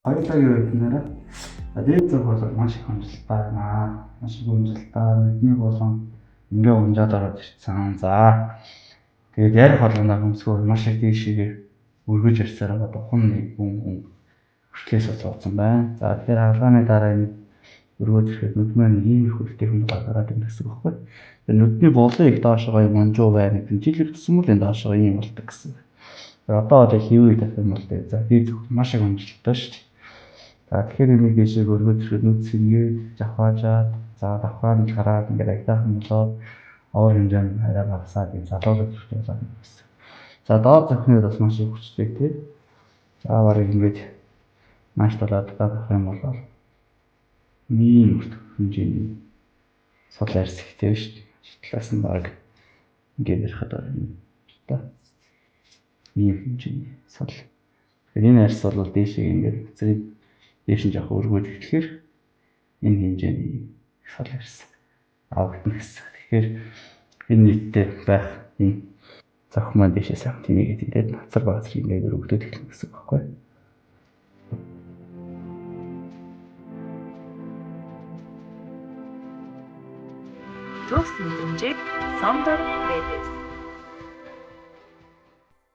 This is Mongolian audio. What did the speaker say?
Хоёулаа юу гэхээр дээд зүг бол маш их амжилттай байна. Маш их амжилттай. Нүдний болон ингээ унжаад ороод ирсэн. За тэгээд ярих болгоноор хөмсгөө маш их дээшээ өргөж ирсээр байгаа духан нэг гүн гүн хүртлээс суудсан байна. За тэгэхээр хагалгааны дараа энэ өргөөж ирэхэд нүд маань ийм их үлдээх юм гараад ирнэ гэсэн үг байхгүй. Тэгээд нүдний болон их доошогоо юм унжуу байна гэдэг нь жил ирсэн мөл энэ доошогоо ийм болдог гэсэн. Тэгээд одоо бол хэвээ дах юм бол дээ. За дээд зүг маш их амжилттай шүү дээ. За тэгэхээр энийг дээшээ өргөөж ирэхэд нүд сэнгээд жавхаажаад за давхаан гараад ингээд агтаахан болоод овор хэмжээ нь арай багасаад юм залуулах хэрэгтэй болоод гэсэн. За доод зохины бас маш их хүчтэй тий. За барыг ингээд маш талаад байх юм бол ийм хэмжээний сул арьс ихтэй шүү дээ. Талаас нь баг ингээд ярихад байна та. Ийм хэмжээний сул. Тэгэхээр энэ арьс бол дээшээ ингээд зэрэг дээш нь жоох өргөөд эхлэхээр энэ хэмжээний сул арьс авагдана гэсэн. Тэгэхээр энэ нийтдээ байх энэ зохих маань дээшээ сайн тэнийгээд ирээд нацар баазар ингээд өргөдөд эхэлнэ гэсэн үг байхгүй. Төгс мэдрэмжийг Сондөр Ледис.